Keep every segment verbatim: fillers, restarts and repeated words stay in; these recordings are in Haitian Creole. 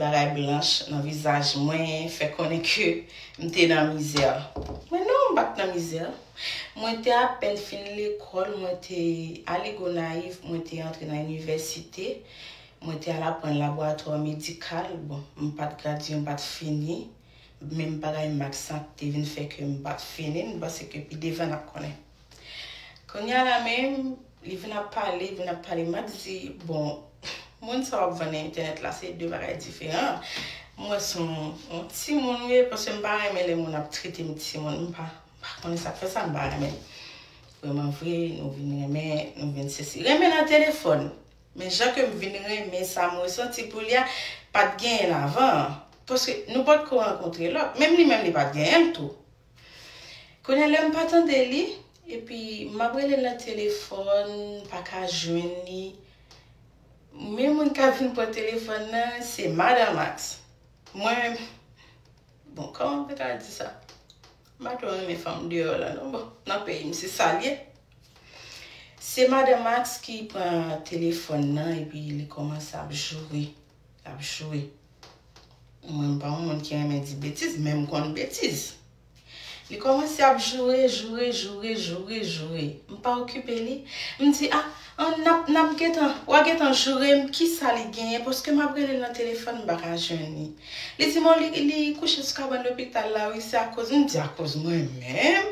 bagay blanch nan vizaj mwen, fè konnen ke m te nan mizè. Men non, m pa t nan mizè. Mwen te apèn fin lekòl, mwen te ale Gonayiv, mwen te antre nan inivèsite, mwen te al aprann laboratwa medikal. Bon, m pa t gradye, m pa t fini. Menm bagay Max lan te vin fè ke m pa t fini, m panse ke pi devan n ap konnen. Kounye a la menm, li vin ap pale, vin ap pale. M ap di, bon, moun sa w ap vann nan entènèt la, se de bagay diferan. M wè se yon, yon timoun, wi, paske m pa renmen lè moun ap trete m timoun. M pa, m pa konnen sa k fè sa, m pa renmen. Vrèman vre, nou vin renmen, nou vin sesi. Renmen nan telefòn. Men jan ke m vin renmen sa, m resanti pou li a, pa t genyen l avan. Paske nou potko rankontre lòt. Menm li menm, li pa t genyen l tou. Kounye a, lè m pa tande li, epi m ap rele l nan telefòn, m pa ka jwenn li. Men moun k ap vin pran telefòn nan, se madan Max. Mwen, bon, kòman m te ka di sa? M pa twò renmen fanm deyò la, non. Bon, nan peyi m, se sa l ye. Se madan Max ki pran telefòn nan, epi li kòmanse ap joure. L ap joure. Mwen, m pa yon moun ki renmen di betiz, men m konn betiz. Li kòmanse ap joure, joure, joure, joure, joure. M pa okipe li. M di, a, an, n ap, n ap gentan, w a gentan joure m, kisa li genyen? Paske m ap rele l nan telefòn, m pa ka jwenn li. Li di m, o, li, li kouche sou kabann lopital la, wi, se akoz, m di, akoz mwen menm?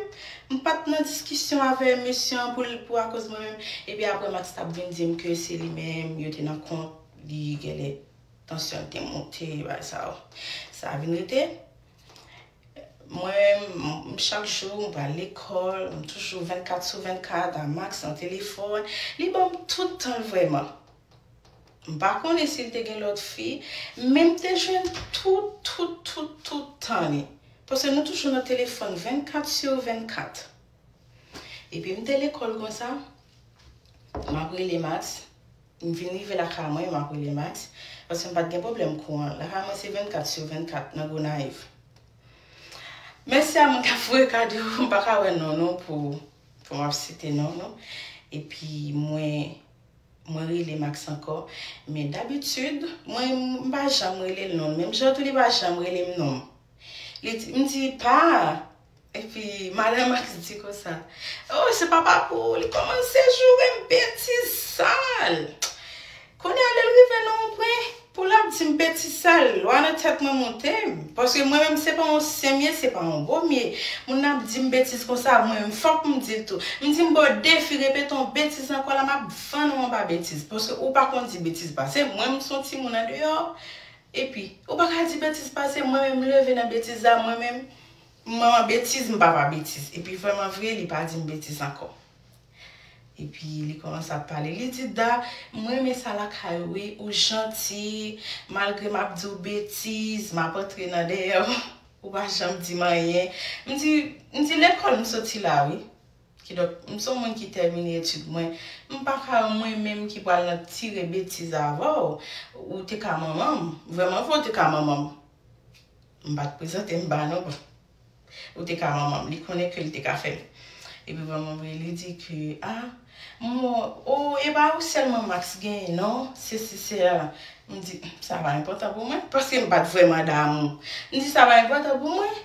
M pa t nan diskisyon avè mesye an pou, pou akoz mwen menm. Epi apre, Max t ap vin di m ke se li menm, yo te nan kont, li genlè tansyon l te monte, bagay sa yo. Sa vin rete. Mwen, m, chak jou, m pral lekòl, m toujou vennkat sou vennkat a Max nan telefòn. Li ban m tout tan l vrèman. M pa konnen si l te gen lòt fi, men m te jwenn tout, tout, tout, tout tan li. Paske nou toujou nan telefòn vennkat sou vennkat. Epi m te lekòl konsa, m ap rele Max. M vin rive lakay mwen, m ap rele Max. Paske m pa t gen pwoblèm kouran. Lakay mwen se vennkat sou vennkat nan Gonayiv. Mèsi a moun k ap voye kado, m pa ka wè non nou pou, pou m ap site non nou. Epi mwen, mwen rele Max ankò. Men dabitid, mwen, m pa janm rele l non. Menm jan tou li pa janm rele m non. Li di, m di, pa. Epi, madan Max di konsa, o, se papa pou ou, li kòmanse joure m betiz sal. Kounye a, lè l rive nan yon pwen, pou l ap di m betiz sal, lwa nan tèt mwen monte. Paske mwen menm, se pa yon sen m ye, se pa yon bo m ye. Moun nan ap di m betiz konsa, mwen menm, fòk m di l tou. M di, m ba w defi, repete yon betiz ankò la, m ap vann ou anba betiz. Paske ou pa konn di betiz pase. Mwen, m se yon timoun andeyò. Epi, ou pa ka di betiz pase, mwen menm, m leve nan betiz la, mwen menm, m manman betiz, m papa betiz. Epi, vrèman vre, li pa di m betiz ankò. Epi, li kòmanse ap pale. Li di, Da, m renmen sa lakay ou, wi, ou janti, malgre m ap di w betiz, m ap antre nan dèyè w, ou pa janm di m anyen. M di, m di, lekòl m soti la, wi. Kidonk, m se yon moun ki tèmine etid mwen. M pa ka mwen menm ki pral nan tire betiz avè w. Ou te ka manman m. Vrèman vre, ou te ka manman m. M pa t prezante m ba non. Ou te ka manman m. Li konnen ke li te ka fè m. Epi vrèman vre, li di ke, a, m, o, e pa ou sèlman Max genyen, non? Se, se, se, a. M di, sa pa enpòtan pou mwen, paske m pa t vrèman damou. M di, sa pa enpòtan pou mwen.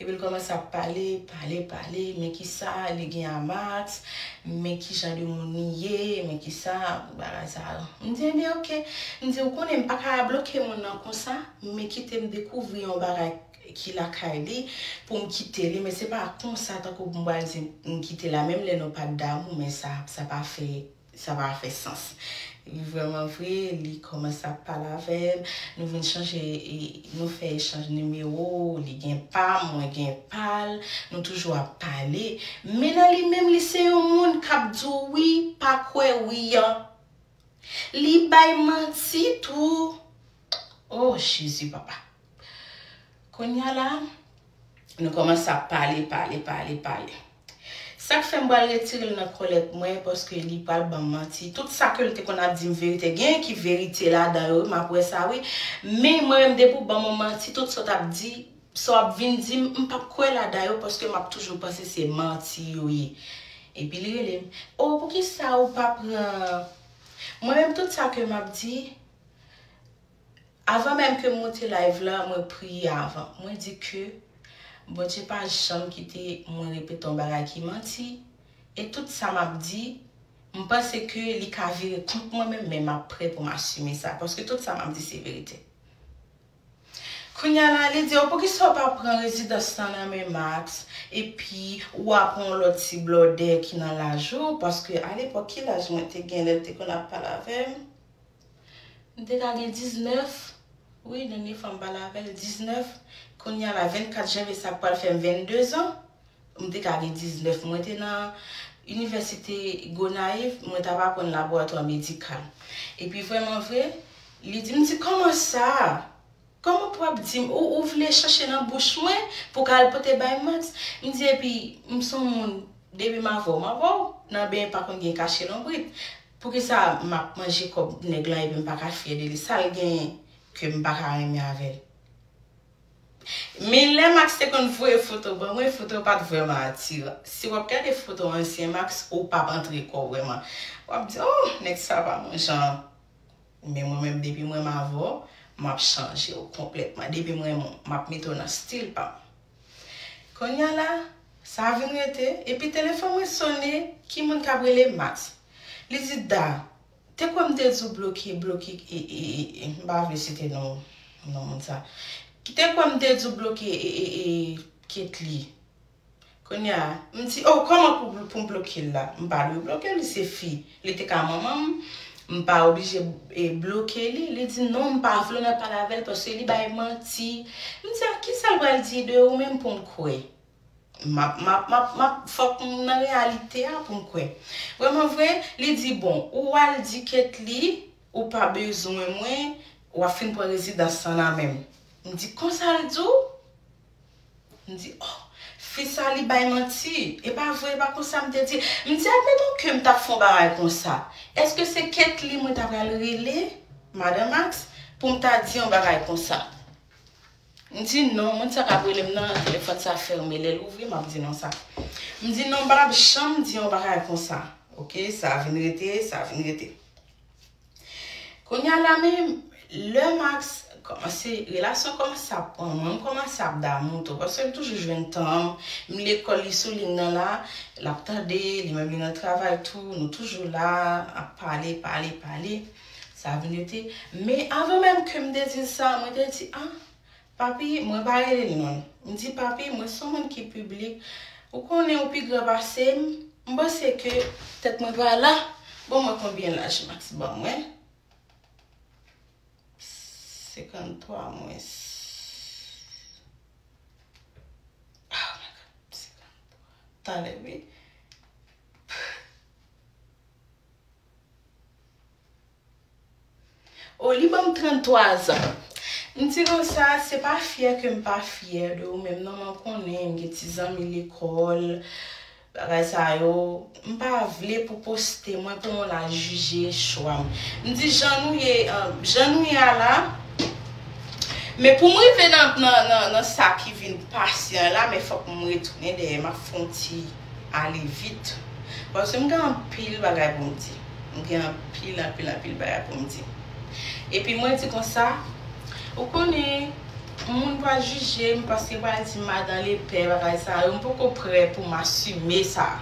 Epi l kòmanse ap pale, pale, pale, men kisa li gen a Max, men ki jan de moun li ye, men kisa, bagay sa yo. M di, ebyen, oke. M di, ou konnen m pa ka bloke moun nan konsa, men kite m dekouvri yon bagay ki lakay li, pou m kite li, men se pa konsa tankou m pral di m kite la, menm lè nou pa t damou, men sa, sa pa fè sa pa fè sans. Epi vrèman vre, li kòmanse ap pale avè m. Nou vin chanje, e, nou fè echanj nimewo, li gen pa m, mwen gen pa l. Nou toujou ap pale. Men nan li menm, li se yon moun k ap di w wi, pa kwè wi an. Li bay manti tou. Oh, Jezi, papa. Kounye a la, nou kòmanse ap pale, pale, pale, pale. Sa k fè m pral retire l nan kòlèt mwen, paske li pral ban m manti. Tout sa ke l te konn ap di m verite, gen ki verite ladan yo, m ap wè sa, wi. Men mwen menm, depi w ban m yon manti, tout sa w t ap di, sa w ap vin di m, m p ap kwè ladan yo, paske m ap toujou panse se manti yo ye. Epi li rele m, o, poukisa ou pa pran. Mwen menm, tout sa ke m ap di, Avan menm ke m moute live la, mwen priye avan. Mwen di ke Bondye pa janm kite mwen repete yon bagay ki manti. E tout sa m ap di, m panse ke li ka vire kont mwen menm, men m ap prè pou m asime sa. Paske tout sa m ap di se verite. Kounye a la, li di, "O, poukisa w pa pran rezidans lan nan men Max, epi w a pran yon lòt ti blòdè ki nan laj ou?" Paske alepòk, ki laj mwen te gen lè l te konn ap pale avè m? M te ka gen diznèf. Wi, dènye fwa m pale avè l, diznèf. Kounye a la, vennkat janvye sa k pral fè m vennde zan. M te ka gen diznèf. Mwen te nan Inivèsite Gonayiv, mwen t ap aprann laboratwa medikal. Epi vrèman vre, li di m, di, "Kòman sa? Kòman pou w ap di m, ou, ou vle chache nan bouch mwen pou w ka al pote bay Max?" M di, "Epi, m se yon moun, depi m avè w, m avè w. Nan benyen pa konn gen kache lonbrit. Poukisa m ap manje kòb nèg lan epi m pa ka fyè de li? Sa l genyen ke m pa ka renmen avè l?" Men lè Max te konn voye foto ban mwen, foto yo pa t vrèman atiran. Si w ap gade foto ansyen Max, ou p ap antre kò w vrèman. W ap di, "Oh, nèg sa pa yon jan." Men mwen menm, depi m renmen avè w, m ap chanje w konplètman. Depi m renmen w, m ap mete w nan stil pa m. Kounye a la, sa vin rete, epi telefòn mwen sonnen, ki moun k ap rele? Max. Li di, "Da, te kwè m te di w bloke, bloke, e, e, e, e, m pa vle site non, non moun sa. Te kwè m te di w bloke, e, e, e, Ketly." Kounye a, m di, "Oh, kòman pou, pou m bloke l la? M pa dwe bloke l, li se fi. Li te ka manman m, m pa oblije, e, bloke li." Li di, "Non, m pa vle w nan pale avè l paske li bay manti." M di, "A, kisa l pral di de ou menm pou m kwè?" M ap, m ap, m ap, m ap, fòk m nan reyalite a pou m kwè. Vrèman vre, li di, "Bon, ou al di Ketly, ou pa bezwen mwen, w ap fin pran rezidans lan nan men m." M di, "Konsa l di w?" M di, "Oh, fi sa li bay manti. E pa vre, e pa konsa m te di." M di, "Admeton ke m t ap fè yon bagay konsa, èske se Ketly mwen ta pral rele, Madan Max, pou m ta di yon bagay konsa?" M di, "Non, moun sa k ap rele m nan, telefòn sa fèmen, lè l ouvri, m ap di non sa." M di, "Non, m pa t ap janm di yon bagay konsa." Oke, sa vin rete, sa vin rete. Kounye a la menm, lè Max kòmanse, relasyon kòmanse ap pran, mwen m kòmanse ap damou tou, paske m toujou jwenn tan m, m lekòl, li sou liy nan la, l ap tande, li menm li nan travay tou, nou toujou la, ap pale, pale, pale, sa vin rete. Men avan menm ke m te di l sa, mwen te di, "Ah, papi," mwen pa rele l non. M di, "Papi, mwen se yon moun ki piblik. Ou konnen ou pi gran pase m. M panse ke tèt mwen pa la." Bon, mwen konbyen laj Max ban mwen? Senkanntwa mwens. Oh my God, senkanntwa. Talè, wi. O, li ban m tranntwa zan. M di konsa, se pa fyè ke m pa fyè de ou menm non, men w konnen m gen ti zanmi lekòl, bagay sa yo. M pa vle pou poste mwen pou moun al jije chwa m. M di jan nou ye, jan nou ye a la, men pou m rive nan, nan, nan, nan sa ki vin pase an la, men fòk m retounen dèyè, m ap fè yon ti ale vit. Paske m gen anpil bagay pou m di. M gen anpil, anpil, anpil bagay pou m di. Epi mwen di konsa, ou konnen, moun pral jije m paske pral di m madan lepè, bagay sa yo, m poko prè pou m asime sa.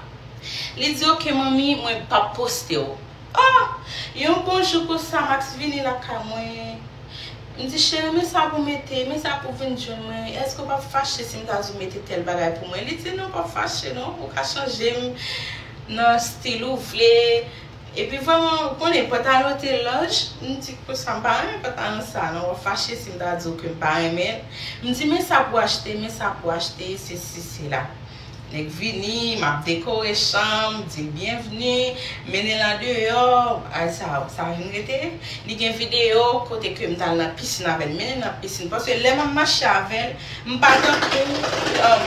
Li di, "Oke, manmi, mwen p ap poste w." Oh! Yon bon jou konsa, Max vini lakay mwen. M di, "Cheri, men sa pou mete, men sa pou vin jwenn mwen. Èske w p ap fache si m ta di w mete tèl bagay pou mwen?" Li di, "Non, w p ap fache, non. Ou ka chanje m nan stil ou vle." Epi vrèman, ou konnen, pantalon te laj. M di, "Konsa, m pa renmen pantalon sa, non. W ap fache si m ta di w ke m pa renmen l." M di, "Men sa pou achte, men sa pou achte, sesi, sela." Nèg vini, m ap dekore chanm, di l byenvni, mennen l andeyò, ay sa, sa vin rete. Li gen videyo kote ke m t al nan pisin avè l, mennen l nan pisin. Paske lè m ap mache avè l, m pa tankou, um,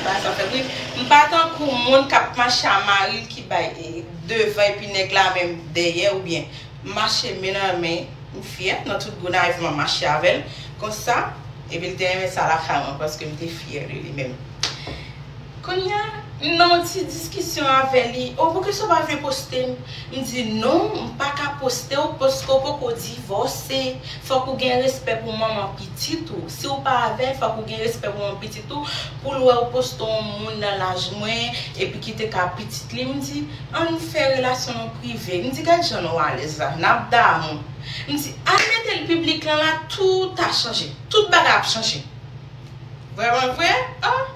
bagay sa fè bri, m pa tankou moun k ap mache a mari l ki bay, eh, devan epi nèg la menm dèyè oubyen m mache men nan men, m fyè, nan tout Gonayiv m ap mache avè l konsa, epi l te renmen sa lakay mwen, paske m te fyè de li menm. Kounye a, m nan yon ti diskisyon avè li. O, poukisa w pa vle poste m? M di, non, m pa ka poste w paske w poko divòse. Fòk ou gen respè pou manman pitit ou. Si w pa avè l, fòk ou gen respè pou manman pitit ou, pou l wè w poste yon moun nan laj mwen, epi ki te ka pitit li. M di, ann fè relasyon nou prive. M di, gad jan nou alèz la, n ap damou. M di, al mete l piblik lan la, tout a chanje. Tout bagay ap chanje. Vrèman vre? Ah!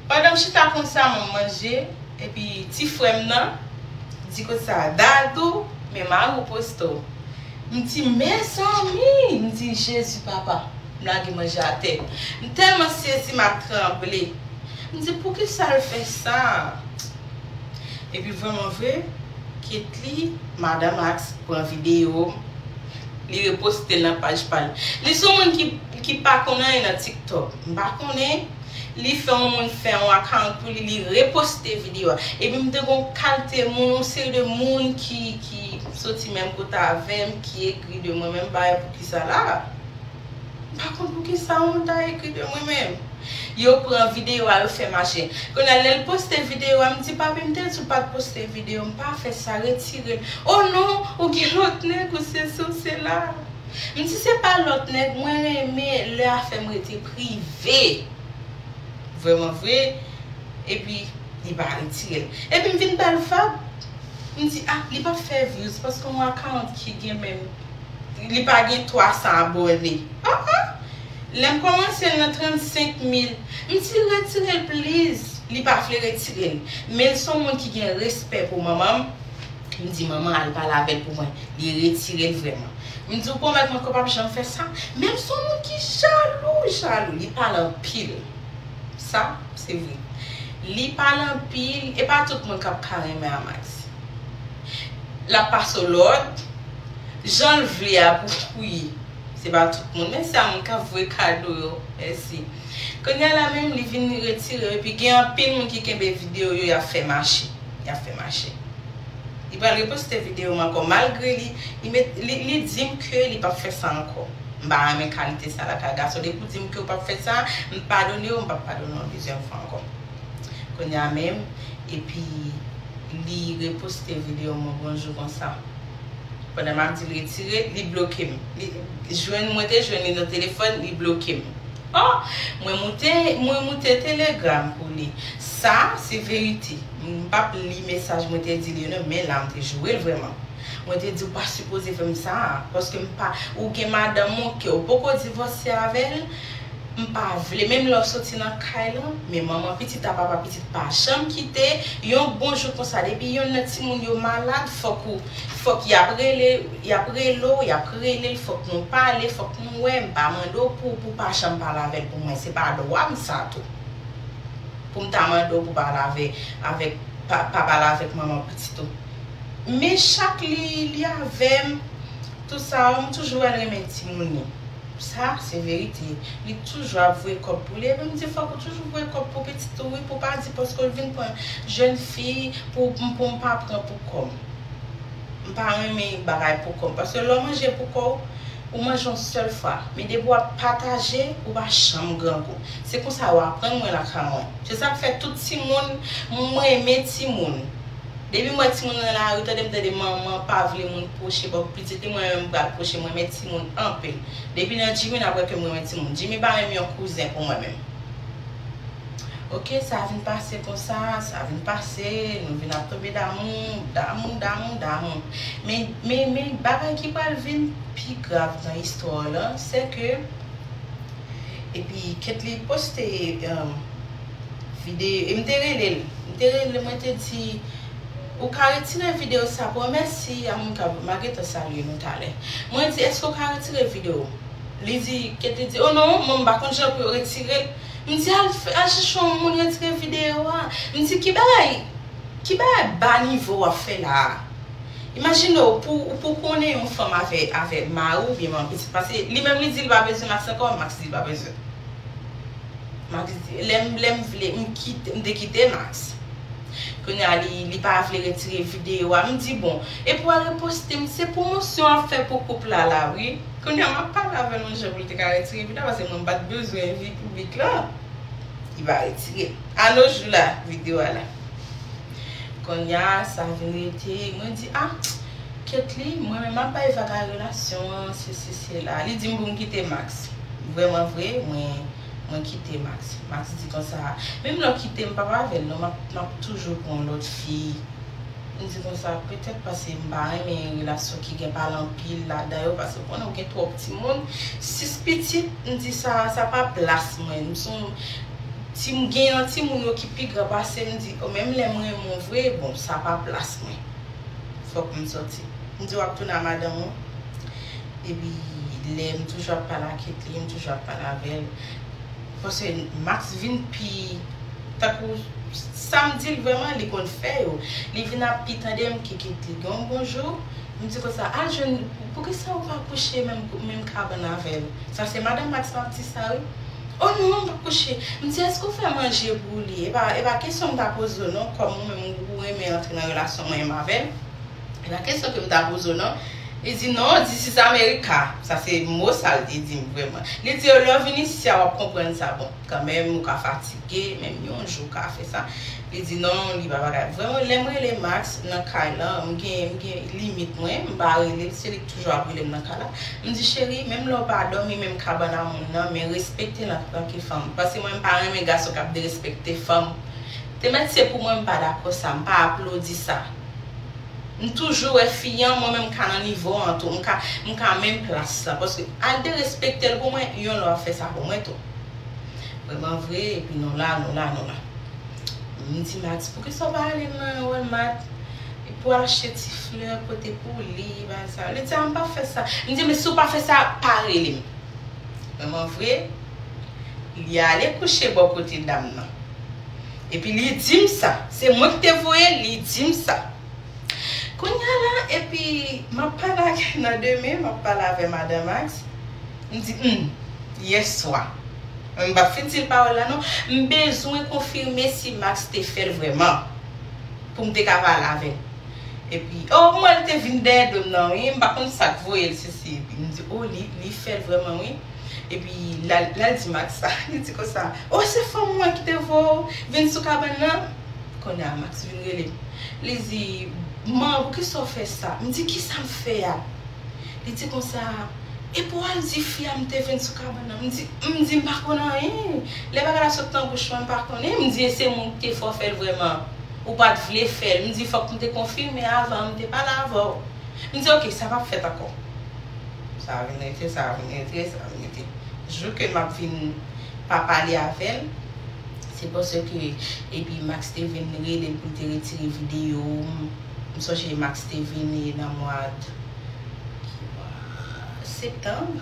Pandan m chita konsa, m ap manje, epi ti frè m nan di konsa, Dadou, men mari w poste w. M di, mezanmi! M di, Jezi papa! M lage manje atè. M tèlman sezi, m ap tranble. M di, poukisa l fè sa? Epi vrèman vre, Ketly, madan Max, pran videyo m, li reposte l nan paj pa l. Li se yon moun ki, ki pa konn anyen nan TikTok. M pa konnen, li fè yon moun fè yon account pou li, li reposte videyo a. Epi m te gen yon kalte moun, yon seri de moun ki, ki soti menm kote avè m, ki ekri de mwen menm, bagay poukisa la. M pa konn poukisa yon moun ta ekri de mwen menm. Yo pran videyo a, yo fè mache. Kounye a, lè l poste videyo a, m di, papi, m te di w pa t poste videyo, m pa fè sa, retire l. O non, ou gen lòt nèg, ou sesi, ou sela. M di, se pa lòt nèg, mwen renmen lè afè m rete prive. Vrèman vre. Epi, li pa retire l. Epi m vin ba l vag. M di, ah, li p ap fè views paske yon account ki gen menm, li pa gen twa san abòne. Ah, ah. Lè m kòmanse l nan trannsenk mil, m di, retire l please. Li pa vle retire l. Men l se yon moun ki gen respè pou manman m. M di, manman, al pale avè l pou mwen. Li retire l vrèman. M di, ou pwomèt mwen ke w p ap janm fè sa? Men l se yon moun ki jalou, jalou. Li pale anpil. Sa, se vre. Li pale anpil, e pa tout moun k ap ka renmen a Max. L ap pase w lòd, jan l vle a pou, pou ye. Se pa tout moun, men se a moun k ap voye kado yo. Mèsi. Kounye a la menm, li vin retire yo, epi gen anpil moun ki kenbe videyo yo, y ap fè mache. Y ap fè mache. Li pral reposte videyo m ankò, malgre li, li, met, li, li di m ke li p ap fè sa ankò. M pa renmen kalite sa lakay gason. Depi w di m ke w p ap fè sa, m padone w, m p ap padone w yon dezyèm fwa ankò. Kounye a menm, epi li reposte videyo m yon bonjou konsa. Pandan m ap di l retire, li bloke m. Li jwenn, mwen te jwenn li nan telefòn, li bloke m. Oh! Mwen moute, mwen moute Telegram pou li. Sa, se verite. M p ap li mesaj mwen te di li yo non, men la m te joure l vrèman. Mwen te di, ou pa sipoze fè m sa, paske m pa, ou gen madanm ou ke ou poko divòse avè l, m pa vle, menm lè w soti nan kay lan, men manman pitit a, papa pitit pa janm kite, yon bon jou konsa, depi yonn nan timoun yo malad, fòk ou, fòk y ap rele, y ap rele w, y ap rele l, fòk nou pale, fòk nou wè, m pa mande w pou, pou pa janm pale avè l pou mwen, se pa dwa m sa tou. Pou m ta mande w pou pale avè, avèk, pa, pa pale avèk manman pitit ou. Men chak li, li avè m, tout sa, m toujou wè l renmen timoun li. Sa, se verite. Li toujou ap voye kòb pou li. Epi m di, fòk ou toujou voye kòb pou pitit ou, wi, pou pa di paske l vin pran jèn fi pou, pou m pa pran pou kò m. M pa renmen bagay pou kò m. Paske lè w manje pou kò w, ou manje yon sèl fwa. Men depi w ap pataje, ou pa janm grangou. Se konsa yo aprann mwen lakay mwen. Se sa k fè tout timoun, m renmen timoun. Depi m wè timoun nan lari, tande m tande manman pa vle moun pwoche bò pitit li, mwen menm m pral pwoche, mwen renmen timoun anpil. Depi nan Jimmy, n ap wè ke m renmen timoun. Jimmy pa menm yon kouzen pou mwen menm. Oke, sa vin pase konsa, sa vin pase, nou vin ap tonbe damou, damou, damou, damou. Men, men, men bagay ki pral vin pi grav nan istwa w lan, se ke, epi Ketly poste, um, videyo, e m te rele l, m te rele l, mwen te di, ou ka retire videyo sa pou mwen, mèsi a moun k ap, m a gentan salye nou talè. Mwen di, èske w ka retire videyo? Li di, Ketly di, o non, mwen m pa konn jan pou yo retire l. M di, al, al chèche yon moun retire videyo a. M di, ki bagay, ki bagay ba nivo w ap fè la a? Imajine w, pou, pou konnen yon fanm avè, avè mari oubyen manman pitit, paske li menm li di li pa bezwen Max ankò, Max di li pa bezwen. Max di, lè m, lè m vle, m kite, m te kite Max. Kounye a, li, li pa vle retire videyo a. M di, bon, epi w al reposte m, se pwomosyon w ap fè pou koup la, la, wi. Kounye a, m ap pale avè l yon jan pou l te ka retire videyo a, paske mwen m pa t bezwen vi piblik lan. Li pa retire. A nos jours la, videyo a la. Kounye a, sa vin rete, mwen di, ah, Ketly, mwen menm m ap bay vag a relasyon an, sesi, sela. Li di m pou m kite Max. Vrèman vre, mwen, mwen kite Max. Max di konsa, menm lè w kite m, pa avè l non, m ap, m ap toujou pran yon lòt fi. M di konsa, petèt paske m pa renmen relasyon ki gen pale anpil ladan yo, paske w konnen w gen twòp timoun, sis pitit, m di sa, sa pa plas mwen. M se yon ti, m gen yon timoun yo ki pi gran pase m, m di, o, menm lè m renmen w vre, bon, sa pa plas mwen. Fòk m sòti. M di, w ap tounen a madanm ou. Epi, lè m toujou ap pale ak Ketly, m toujou ap pale avè l. Paske Max vin pi, tankou sa m di l vrèman, li konn fè yo. Li vin ap pi tande m ke Ketly. Gen yon bon jou, m di konsa, al jwenn, poukisa ou pa kouche menm, menm kabann avè l? Sa se madanm Max m ap di sa, wi. O non, m p ap kouche. M di, èske w fè manje pou li? E pa, e pa kesyon m ta poze w non, kòm ou menm ou renmen antre nan relasyon mwen menm avè l. E pa kesyon ke m ta poze w non. Li di, non, this is America. Sa se mo sa l te di m vrèman. Li di, lè w vin isi a, w ap konprann sa. Bon, kanmenm, ou ka fatige, menm yon jou w ka fè sa. Li di, non, li pa bagay. Vrèman, lè m rele Max nan kay la, m gen, m gen limit mwen, m pa rele l, se li k toujou ap rele m nan kay la. M di, cheri, menm lè w pa dòmi menm kabann a moun nan, men respekte l antanke fanm. Paske mwen, m pa renmen gason k ap derespekte fanm. Te mèt se pou mwen, m pa dakò sa, m pa aplodi sa. M toujou wè fi an, mwen menm m ka nan nivo an tou, m ka, m ka menm plas la. Paske al derespekte l pou mwen, yon lè w ap fè sa pou mwen tou. Vrèman vre, epi nou la, nou la, nou la. M di Max, poukisa w pa ale nan Walmart pou achte ti flè pote pou li, bagay sa? Li di, a, m p ap fè sa. M di, men si w pa fè sa, pa rele m. Vrèman vre, li ale kouche bò kote dam nan. Epi li di m sa. Se mwen ki te voye l, li di m sa. Kounye a la, epi m ap pale ak, nan demen, m ap pale avè madan Max. M di, hmm, yèswa. Men m p ap fin di l pawòl la non. M bezwen konfime si Max te fè l vrèman. Pou m te ka pale avè l. Epi, o, m wè l te vin dèyè do m nan, wi. M pa konn sa k voye l, sesi. Epi m di, o, li, li fè l vrèman, wi. Epi, l al, l al di Max sa. Li di konsa, o, se fanm mwen ki te voye w vin sou kabann nan. Kounye a, Max vin rele m. Li di, man, poukisa w fè sa? M di, kisa m fè a? Li di konsa, epi w al di fi a m te vin sou kabann nan. M di, m di, m pa konn anyen. Lè bagay la sot nan bouch mwen, m pa konnen. M di, e se moun ki te fè w fè l vrèman. Ou pa t vle fè l. M di, fòk m te konfime avan, m te pale avè w. M di, oke, sa p ap fèt ankò. Sa vin rete, sa vin rete, sa vin rete. Jou ke m ap vin pa pale avè l, se paske, epi Max te vin rele l pou l te retire videyo. M sonje Max te vin nan mwa d-, septanm,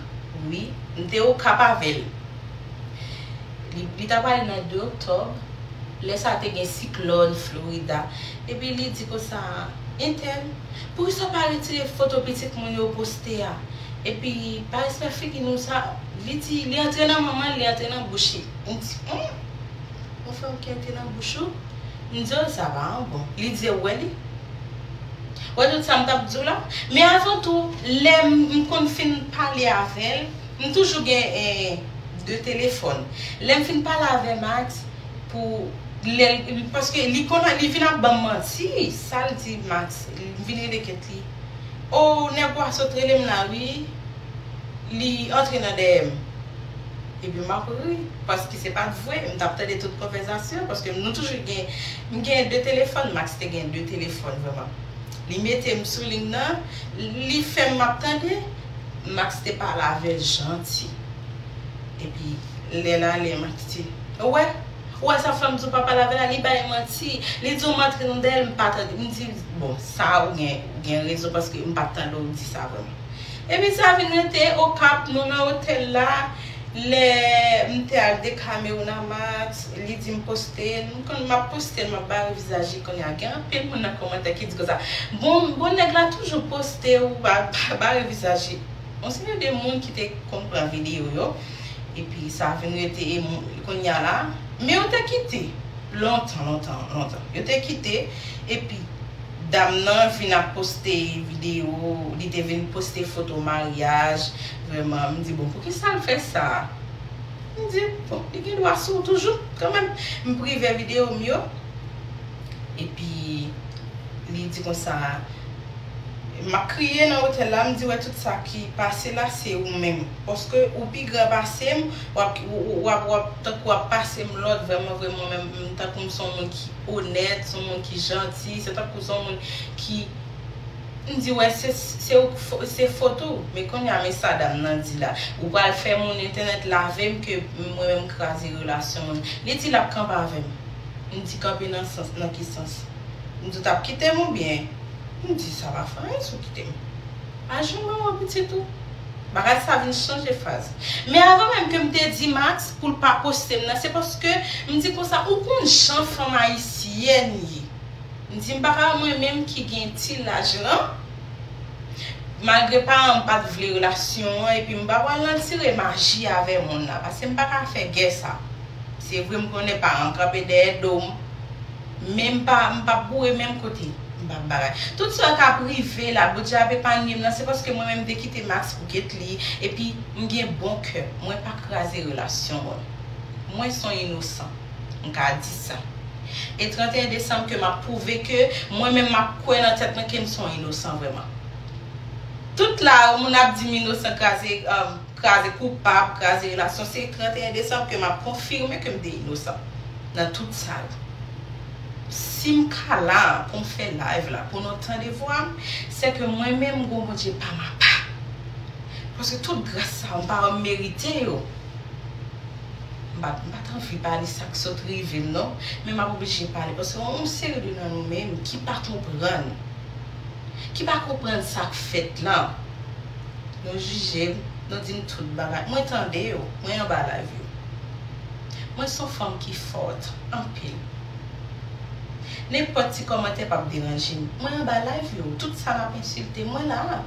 wi. M te Okap avè l. Li, li t ap ale nan de oktòb. Lè sa a te gen siklòn Florida. Epi li di konsa, entèl, poukisa w pa retire foto pitit moun yo poste a? Epi pa respè figi nou sa, li di, li antre nan manman l, li antre nan bouch li. M di, hmm? Ou fè w ki antre nan bouch ou? M di, o, sa pa an bon. Li di, ou wè li? Wè tout sa m t ap di w la? Men avan tou, lè m, m konn fin pale avè l, m toujou gen, eh, de telefòn. Lè m fin pale avè Max, pou lè l, paske li konn, li vin ap ban m manti, sa l di Max, li vin rele Ketly. O, nèg ou a sot rele m la, wi. Li antre nan dèyè m. Epi m ap ri, paske se pa t vre, m t ap tande tout konvèsasyon, paske nou toujou gen, m gen de telefòn, Max te gen de telefòn, vrèman. Li mete m sou liy nan, li fè m ap tande, Max te pale avè l janti. Epi, lè l ale, Max di, ou wè, ou wè sa fanm di w pa pale avè l la, li bay manti, li di w m antre nan dèyè l, m pa tande, m di, bon, sa ou gen, ou gen rezon, paske m pa t tande w di sa vrèman. Epi sa vin rete Okap, nou nan otèl la. Lè m te al dekamewoun a Max, li di m poste l. M konn m ap poste l, m ap bare vizaj li. Kounye a, gen anpil moun nan kòmantè ki di konsa, bon, bon nèg la toujou poste ou ba, ba, bare vizaj li. Yon seri de moun ki te konn pran videyo yo. Epi sa vin rete e moun, kounye a la. Men yo te kite. Lontan, lontan, lontan. Yo te kite. Epi dam nan vin ap poste videyo, li te vin poste foto maryaj. Vrèman, m di, bon, poukisa l fè sa? M di, bon, li gen dwa sou toujou kanmenm. M prive videyo m yo. Epi li di konsa, m ap kriye nan otèl la, m di, wè, tout sa ki pase la se ou menm. Paske ou pi gran pase m, w ap, w ap, w ap tankou w ap pase m lòd, vrèman, vrèman, menm, m tankou m se yon moun ki onèt, se yon moun ki janti, se tankou se yon moun ki M di, wè, se, se, se fot ou. Men kounye a, men sa dam nan di la. Ou pral fè moun entènèt lave m ke mwen menm kraze relasyon mwen. Li di l ap kanpe avè m. M di, kanpe nan sans, nan ki sans? M di, w t ap kite m oubyen? M di, sa pa fè anyen si w kite m. Pa jwenn manman pitit ou. Bagay sa vin chanje faz. Men avan menm ke m te di Max pou l pa poste m nan, se paske m di konsa, ou konn jan fanm ayisyèn ye. M di m pa ka, mwen menm ki gen ti laj lan, malgre paran m pa t vle relasyon an, epi m pa pral nan tire maji avè moun nan, paske m pa ka fè gè sa. Se vre m konnen paran m kanpe dèyè do m, men m pa, m p ap boure menm kote, m p ap bagay. Tout sa k ap rive la, Bondye ap epanye m nan, se paske mwen menm m te kite Max pou Ketly, epi m gen bon kè, mwen pa kraze relasyon mwen. Mwen se yon inosan, m ka di sa. E trant e en desanm ke m ap pwouve ke mwen menm m ap kwè nan tèt mwen ke m se yon inosan vrèman. Tout la, moun ap di m inosan, kraze, um, kraze koupab, kraze relasyon, se trant e en desanm ke m ap konfime ke m te inosan nan tout sa yo. Si m ka la pou m fè live la, pou nou tande vwa m, se ke mwen menm m gon Bondye pa m apa. Paske tout gras sa yo, m pa wè m merite yo. M pa, m pa t anvi pale sa k sot rive m non, men m ap oblije pale paske yon seri de nan nou menm ki pa konprann, ki pa konprann sa k fèt lan. Nou jije m, nou di m tout bagay. Mwen tande yo, mwen anba live yo. Mwen se yon fanm ki fòt anpil. Nenpòt ti kòmantè p ap deranje m. Mwen anba live yo, tout sa n ap ensilte, mwen la.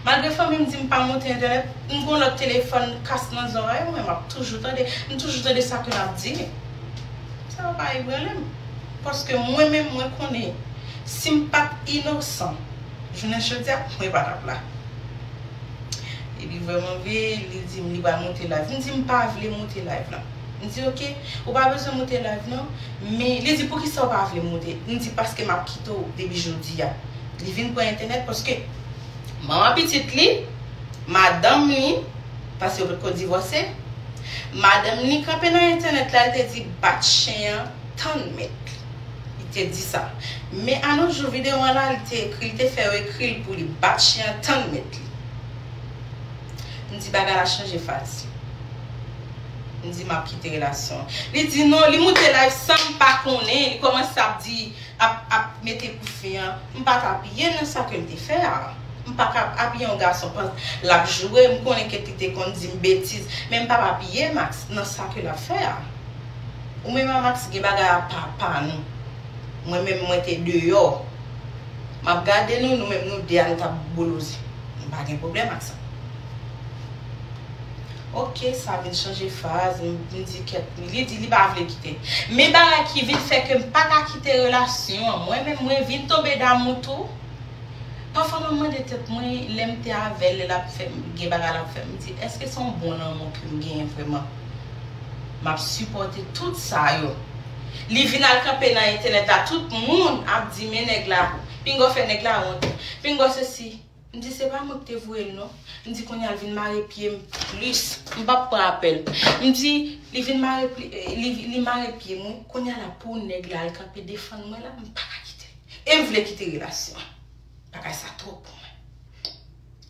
Malgre fanmi m di m pa monte entènèt, m gon lòt telefòn kas nan zòrèy mwen, m ap toujou tande, m toujou tande sa ke n ap di. Sa yo pa ebranle m. Paske mwen menm, mwen konnen, si m pa t inosan, jounen jodi a, mwen pa t ap la. Epi vrèman vre, li di m li pral monte live. M di m pa vle monte live la. M di, oke, ou pa bezwen monte live non. Men li di, poukisa ou pa vle monte? M di, paske m ap kite w depi jodi a. Li vin pran entènèt paske manman pitit li, madanm li, paske yo potko divòse, madanm li kanpe nan entènèt la, li te di, bat chen an, tann mèt li. Li te di sa. Men a nos jours, videyo an la, li te ekri, li te fè yo ekri l pou li bat chen an, tann mèt li. M di, bagay la chanje faz. M di, m ap kite relasyon an. Li di, non, li moute live san m pa konnen, li kòmanse ap di, ap, ap mete pou fen an. M pa t apiye nan sa ke l te fè a. M pa ka apiye yon gason, l ap joure, m konnen ke li te konn di m betiz, men m p ap apiye Max nan sa ke l ap fè a. Ou menm a Max gen bagay apa pa nou. Mwen menm mwen te deyò. M ap gade nou, nou menm nou de a nou t ap boloze. M pa gen pwoblèm ak sa. Oke, sa vin chanje faz, m, m di kèt, li di li pa vle kite. Men bagay ki vin fè ke m pa ka kite relasyon an, mwen menm mwen vin tonbe damou tou. Pafwa mwen mande tèt mwen, lè m te avè l, lè l ap fè m, gen bagay l ap fè m, m di, èske se yon bon lanmou ke m genyen vrèman? M ap sipòte tout sa yo. Li vin al kanpe nan entènèt la, tout moun ap di, men nèg la, pinga w fè nèg la wont, pinga w sesi. M di, se pa mwen ki te voye l non. M di, kounye a l vin mare pye m plis. M p ap pran apèl. M di, li vin mare pye, li, li mare pye m, wi. Kounye a la, pou nèg la al kanpe defann mwen la, m pa ka kite l. E m vle kite relasyon an. Bagay sa twòp pou mwen.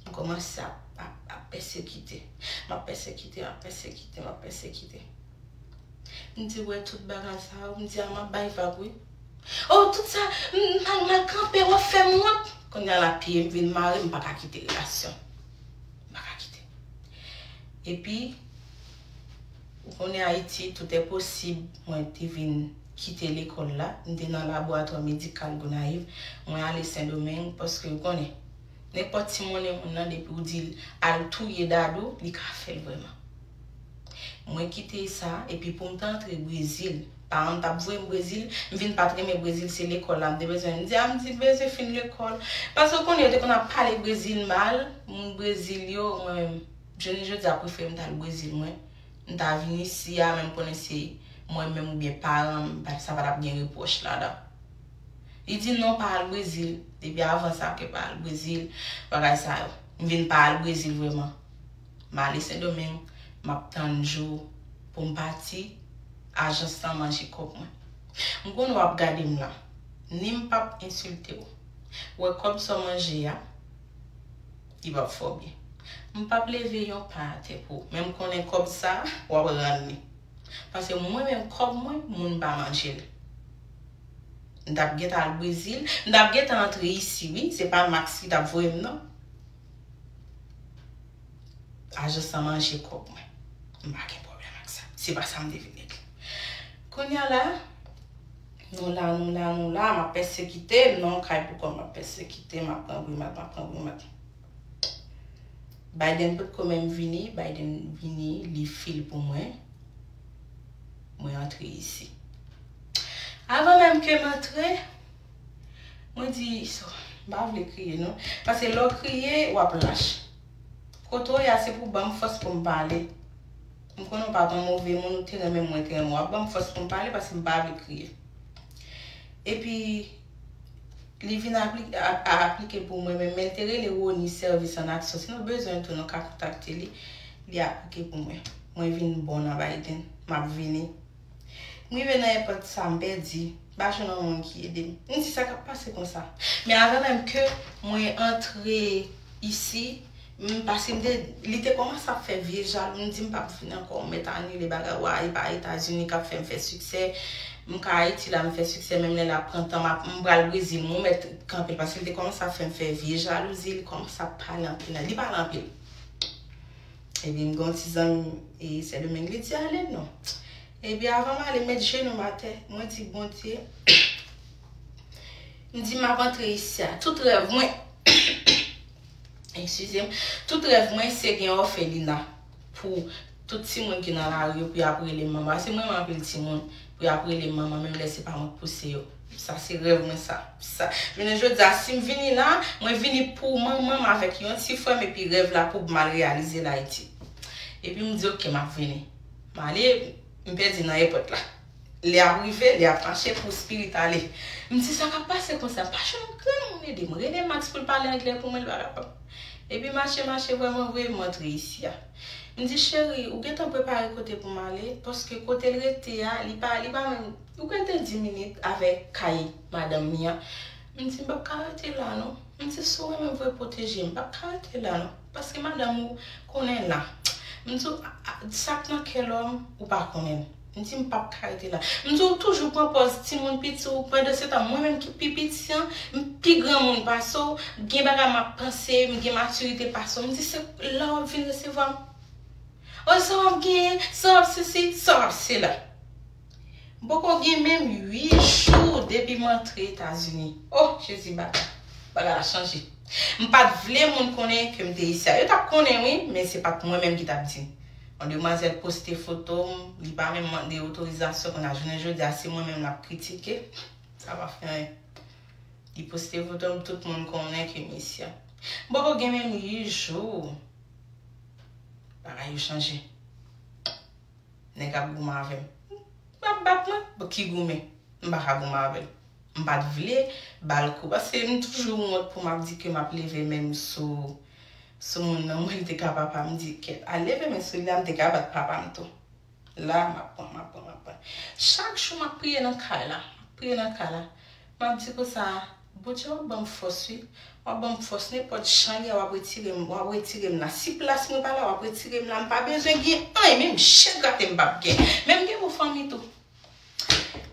M kòmanse ap, ap, ap pèsekite. M ap pèsekite, m ap pèsekite, m ap pèsekite. M di, wè tout bagay sa yo, m di, a, m ap bay vag, wi. Oh, tout sa, m, m al, m al kanpe, w ap fè m wont. Kounye a la, pye m vin mare, m pa ka kite relasyon. M pa ka kite. Epi, ou konnen Ayiti, tout è posib, mwen te vin kite lekòl la. M te nan laboratwa medikal Gonayiv. Mwen ale Sendomeng, paske ou konnen, nenpòt ti monnen moun nan, depi ou di l al touye Dadou, li ka fè l vrèman. Mwen kite sa, epi pou m te antre Brezil, paran m t ap voye m Brezil, m vin pa t renmen Brezil, se lekòl la m te bezwen. M di, a, m di, m bezwen fin lekòl. Paske ou konnen, yo te konn ap pale Brezil mal, moun Brezil yo, mwen menm, jounen jodi a, prefere m t al Brezil, mwen. M ta vin isi a, men m konnen se mwen menm oubyen paran m, pa, sa pa t ap gen repwòch ladan. Li di non, pa al Brezil. Depi avan sa ke pa al Brezil, bagay sa yo. M vin pa al Brezil vrèman. M ale Sendomeng, m ap tann jou pou m pati, ajans lan manje kòb mwen. M konnen w ap gade m la. Ni m p ap ensilte w. Ou wè kòb sa w manje a, li p ap fè w byen. M p ap leve yon pen atè pou ou. Men m konnen kòb sa, w ap rann li. Paske mwen menm kòb mwen, moun pa manje l. M t ap gentan al Brezil, m t ap gentan antre isi, wi. Se pa Max ki t ap voye m, non. Ajans lan manje kòb mwen. M pa gen pwoblèm ak sa. Se pa sa m te vin regle. Kounye a la, nou la, nou la, nou la, m ap pèsekite, m nan yon kay pou kò m, m ap pèsekite, m ap pran grimad, m ap pran grimad. Biden potko menm vini, Biden vini, li fil pou mwen. Mwen antre isi. Avan menm ke m antre, mwen di, so, m pa vle kriye non. Paske lè w kriye, w ap lach. Kote w ye a, se pou ban m fòs pou m pale. M konnen w pa t yon move moun, ou te renmen m, mwen te renmen w. W ap ban m fòs pou m pale paske m pa vle kriye. Epi, li vin apli-, a, a aplike pou mwen menm, men l te rele Rony Service en Action. Si nou bezwen l tou, nou ka kontakte li. Li aplike pou mwen. Mwen vin bon nan Biden. M ap vini. M rive nan èpòt sa, m pèdi. M pa jwenn yon moun ki ede m. M di sa k ap pase konsa. Men avan menm ke mwen antre isi, m, paske m te, li te kòmanse ap fè vye jalou. M di m p ap vin ankò, m mèt anile bagay, wa, e pa Etazini k ap fè m fè siksè. M ka Ayiti la, m fè siksè, menm lè l ap pran tan, m ap, m pral Brezil, mwen mèt kanpe l, paske li te kòmanse ap fè m fè vye jalouzi, li kòmanse ap pale anpil, li pale anpil. Epi m gen yon ti zanmi, e, Sendomeng, li di, "Ale non." Epi avan m ale, m met jenou m atè, mwen di, "Bondye," m di, "M ap antre isi a." Tout rèv mwen, eskize m, tout rèv mwen se gen òfelina pou tout timoun ki nan lari yo, pou y ap rele m manman. Paske mwen renmen anpil timoun, pou y ap rele m manman, menm lè se pa mwen k pouse yo. Sa se rèv mwen sa. Sa, jounen jodi a, si m vini la, mwen vini pou manman m avèk yon ti frè m, epi rèv la pou m al reyalize l Ayiti. Epi m di, "Oke, m ap vini." M ale, m pèdi nan èpòt la. Lè ap rive, lè ap mache pou spirit ale. M di, "Sa k ap pase konsa?" M pa jwenn granmoun ede m. Rele Max pou l pale anglè pou mwen, li pa kapab. Epi mache, mache, vrèman vre, m antre isi a. M di, "Cheri, ou gentan prepare kote pou m ale?" Paske kote l rete a, li pa, li pa menm, ou gentan di minit avèk kay madanm li an. M di, "M p ap ka rete la, non." M di, "Si w renmen vre, pwoteje m, m p ap ka rete la, non." Paske madanm ou konnen la. M di, "A, a, sa k nan kè lòm, ou pa konnen l." M di, "M p ap ka rete la." M di, "Ou toujou pran pòz timoun piti w, pandan se tan, mwen menm ki pi piti an, m pi granmoun pase w, gen bagay m ap panse, m gen matirite pase w." M di, "Se la w ap vin resevwa m? O, sa w ap genyen, sa w ap sesi, sa w ap sela." M poko gen menm uit jou depi m antre Etazini. O, Jezi, bagay, bagay la chanje. M pa t vle moun konnen ke m te isi a. Yo t ap konnen, wi, men se pa t mwen menm ki t ap di. Yon demwazèl poste foto m, li pa menm mande otorizasyon, kounye a jounen jodi a, se mwen menm l ap kritike. Sa pa fè anyen. Li poste foto m, tout moun konnen ke m isi a. M poko gen menm uit jou. Bagay yo chanje. Nèg ap goumen avè m. M ap bat mwen, bon, ki goumen? M pa ka goumen avè l. M pa t vle ba l kou, paske m toujou wont pou m ap di ke m ap leve men m sou, sou moun nan. Mwen, li te ka papa m, m di, "Kèt, al leve men sou li la, m te ka bat papa m tou." La, m ap pran, m ap pran, m ap pran. Chak jou, m ap priye nan kay la, m ap priye nan kay la. M ap di konsa, "Bondye, w ap ban m fòs, wi. W ap ban m fòs nenpòt jan li a, w ap retire m, w ap retire m la. Si plas mwen pa la, w ap retire m la. M pa bezwen gen anyen, menm je grate m p ap gen. Menm gen yon fanmi tou."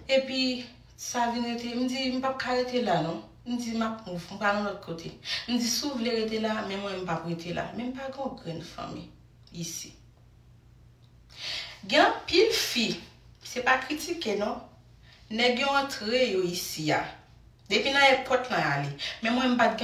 Epi, sa vin rete, m di, "M p ap ka rete la, non." M di, "M ap move, m pral yon lòt kote." M di, "Si w vle rete la, men mwen, m p ap rete la." Men m pa gen yon grenn fanmi isi. Gen anpil fi, se pa kritike non, nèg yo antre yo isi a. Depi nan èpòt lan y ale. Men mwen m pa t gen